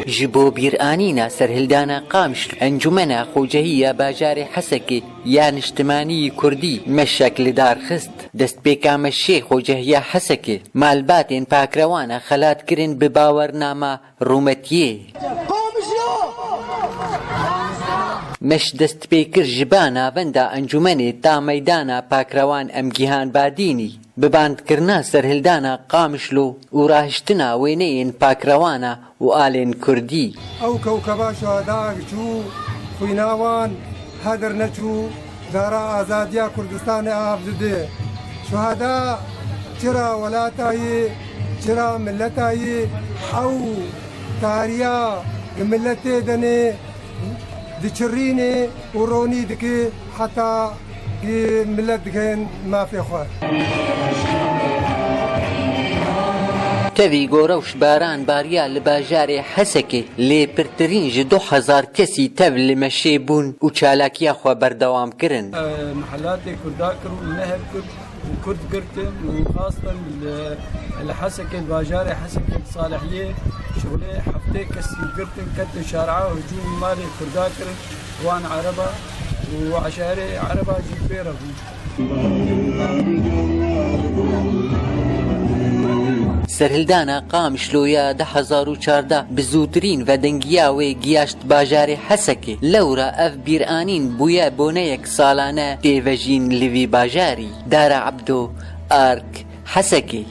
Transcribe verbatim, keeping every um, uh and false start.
Ji bo bîranîna serhildana Qamişlo, Encûmena Xocehî ya Bajarê Hesekê ya Niştimanî yî Kurdî meşek li dar xist. Destpêka meşê Xocehiya Hesekê, malbatên pakrewana xelatkirin bi bawernama rûmetiyê. Meş dest pê kir ji ba navenda encûmenê ta meydana pakrewan Emgihan Badînî, bi bandkirina serhildana Qamişlo û rahiştina wêneyên pakrewana û alên kurdî. Ew kewkeba şuheda çû xwîna wan hedir neçû, dara azadiya Kurdistanê av dide. Şuheda çira welatayî, çira milletayî, ew tariya miletê denê diçirînê û ronî dike heta ki millet digihên mafê xwe. Tevî gorewş baran bariya li bajarê Hesekê, lê pirtirîn ji du hezar kesî tev li meşê bûn û çalakiya xwe berdewam kirin. Mihelatê Kurda kir û ne her Kurd û Kurd girtin û xastan li, li Hesekê, li bajarê Hesekê, li Salihiyê şixulê heftê kesî girtin, ketin şari'a hicûm malê Kurda kirin, wan Ereba û eşarê Ereba jî pê re bûn. Serhildana Qamişlo ya du hezar û çardeh bi zûtirîn vedingiya wê giyaşt bajarê Hesekê. Lewra ev bîranîn bûye boneyek salane têvejîn li vî bajarî. Dara Ebdo, Ark, Hesekê.